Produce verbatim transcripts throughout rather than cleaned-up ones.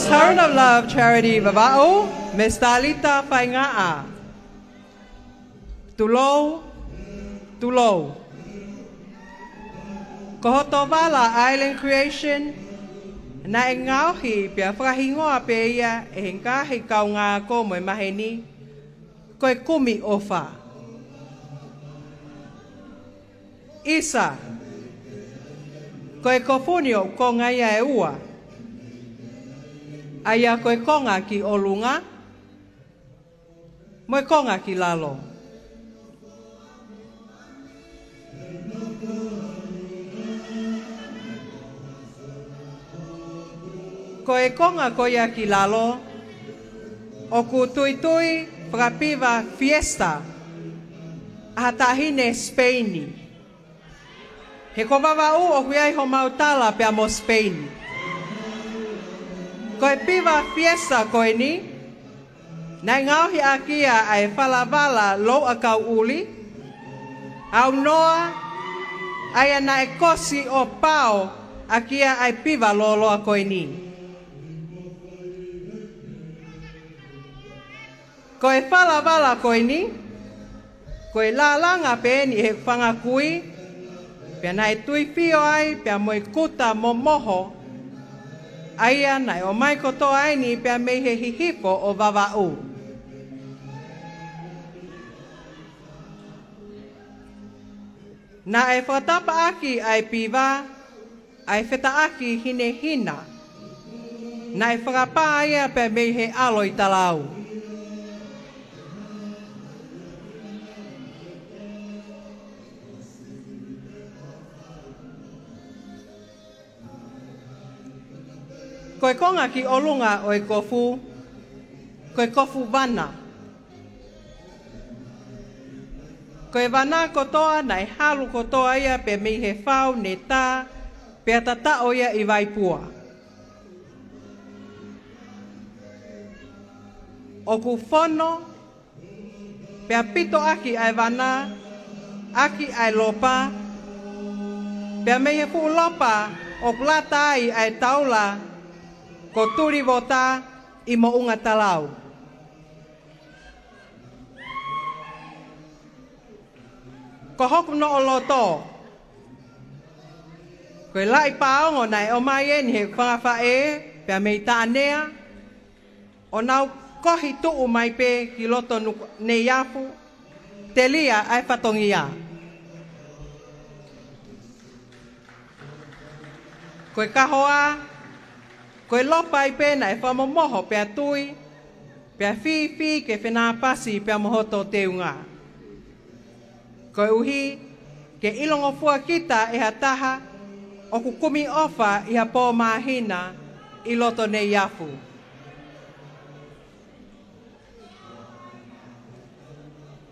Current of Love Charity Vavaʻu, Miss Talita Faingaʻa. Tulou, tulou. Ko hoto vala Island Creation, naʻe ngaohi pea fakahingoa pē ia ʻe he ngaahi kaungāako mo e maheni, ko e Kumi ʻOfa. ʻIsa, ko e kofu ni ʻoku konga ia ʻe ua. ʻA ia ko e konga ki ʻolunga, mo e konga ki lalo. Ko e konga ko ia ki lalo, ʻoku tuitui fakapiva fiesta ʻa ha taʻahine Sipeini. He ko Vavaʻu ʻoku ʻi ai homau tala pea mo Sipeini. Ko e piva fiesta ko eni, naʻe ngaohi ʻaki ia ʻa e falavala louʻakau ʻuli, ʻaunoa, ʻa ia naʻe kosi ʻo pao ʻaki ia ʻa e piva lōloa ko eni. Ko e falavala ko eni, ko e lālanga pē eni ʻe he fanga kui, pea naʻe tuifio ai pea mo e kuta momoho, ʻa ia naʻe ʻomai kotoa eni pea mei he hihifo ʻo Vavaʻu. Naʻe fakatapaʻaki ʻa e piva, ʻa e fetaʻaki hinehina. Naʻe fakapā ia pea mei he ʻAlo ʻi Talau. Ko e konga ki ʻolunga ʻo e kofu, ko e kofu vana. Ko e vana kotoa naʻe halu kotoa ia pea mei he fau ne tā, pea tataʻo ia ʻi Vaipua. ʻOku fono, pea pito ʻaki ʻa e vana, ʻaki ʻa e lopa, pea mei he fuʻu lopa ʻoku lata ai ʻa e taula, ko Tulivota ʻi Moʻunga Talau. Ko hoku noʻo loto, ko e laʻi pāongo naʻe ʻomai eni he fanga faʻē, pea mei Taʻanea, ʻo nau kohi tuʻu mai pē ki loto Nuku-, Neiafu, telia ʻa e fatongia. Ko e kahoa, ko e lopa ai pē naʻe fakamomoho pea tui, pea fīfī ke fenāpasi pea mo hoto teunga. Koeʻuhi, ke ʻilongofua kita ʻe ha taha ʻoku kumi ʻofa ʻi ha pō māhina ʻi loto Neiafu.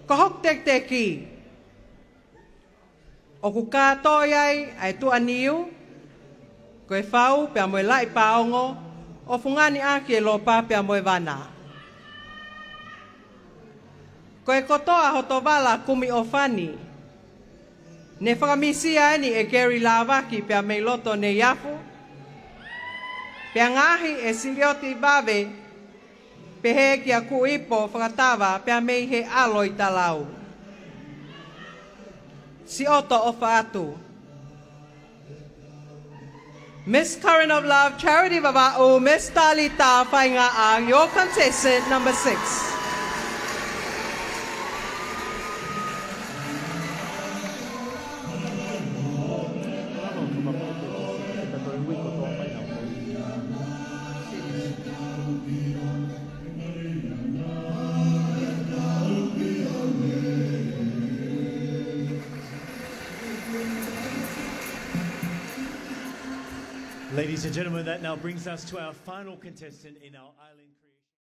Ko hoku tekiteki, ʻoku kātoi ai ʻa e tuʻaniu, ko e fau pea mo e laʻi pāongo, ʻo fungani ʻaki e lopa pea mo e vana. Ko e kotoa hoto vala kumi ʻofa ni, ne fakamisia eni ʻe Gary Lāvaki pea mei loto Neiafu, pea ngaohi ʻe Silioti Vave, pehē kia Kuipo Fakatava pea mei he ʻAlo ʻi Talau. Siʻoto ʻofa atu. Miss Current of Love Charity Vavaʻu, Miss Talita Faingaʻa, your contestant number six. Ladies and gentlemen, that now brings us to our final contestant in our island.